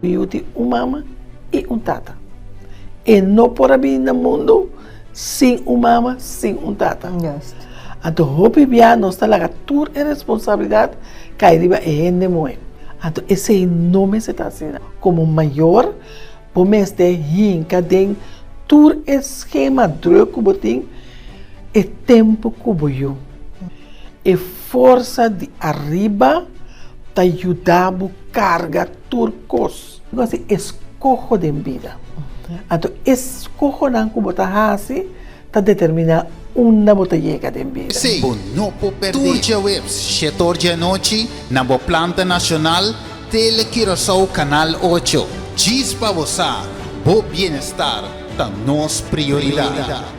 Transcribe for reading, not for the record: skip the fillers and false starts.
Mi yu tin un mama i un tata. E no por a bini na mundu sin un mama, sin un tata. Anto hopi bia nos ta laga tur e responsabilidat kai riba e hende muhé. Anto esei no mester ta asina. Komo mayor bo mester hinka den tur e skema druk ku bo tin e tempu ku bo yu. E forsa di ariba ta yuda bo karga tur kos. Bo hasi eskoho den bida. Anto eskohonan ku bo ta hasi ta determiná unda bo ta yega den bida. P'esei, bo no por pèrdè. Tur djaweps, shetor djanochi, na bo planta nashonal, Tele Curaçao Kanal ocho. Djis pa bo sa, bo bienestar ta nos prioridat.